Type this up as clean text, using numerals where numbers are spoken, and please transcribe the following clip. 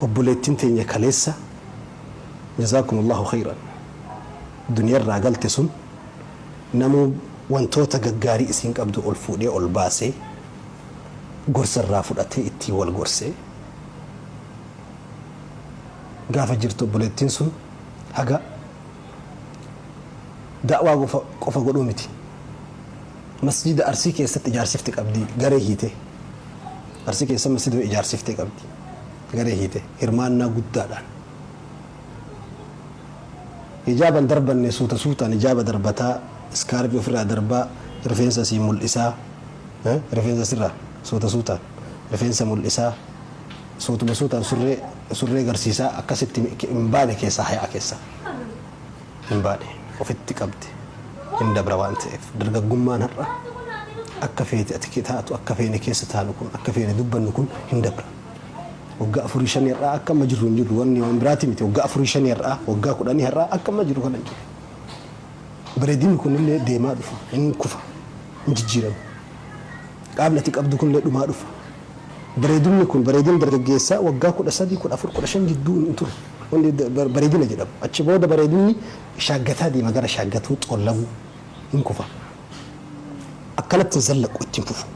Obboleettiin teenya kaleessa Jazaakumullahu khayran duniyarraa galte sun namuu wantoota gaggaarii isiin qabdu ol fuudhee ol baasee gorsa irraa fudhatee ittiin wal gorsee gaafa jirtu obboleettiin sun haga da'waa qofa godhuu miti masjida Arsii keessatti ijaarsifte qabdi garee hiitee Arsii keessa masjida ijaarsiftee qabdi. Garee hiite hirmaannaa guddaadhaan. Hijaaba hin darbanne suuta suutaan hijaaba darbataa, iskaarfii ofirraa darbaa, rifeensa asii mul'isaa, rifeensa asirraa suuta suutaan rifeensa mul'isaa, suutuma suutaan surree surree garsiisaa akkasitti hin baane keessaa haya'a keessaa. Hin baane ofitti qabde hin dabra waan ta'eef dargaggummaan har'a akka feete ati taatu akka feene keessa taanu kun akka feene dubbannu kun hin dabra. Waggaa afurii shanii har'aa akka amma jirru hin jirru wanni waan biraati miti waggaa afurii shanii har'aa waggaa kudhanii har'aa akka amma jirru kana hin jirru. Bareedinni kunillee deemaa dhufa hin kufa hin jijjiirama. Qaamni ati qabdu kunillee dhumaa dhufa. Bareedinni kun bareedina dargaggeessaa waggaa 13, 14, 15 jidduu hin turu. Wanni bareedina jedhamu. Achi booda bareedinni shaaggataa deema gara shaaggatuu, xoollaguu hin kufa. Akkanatti hin zallaqu itti hin fufu.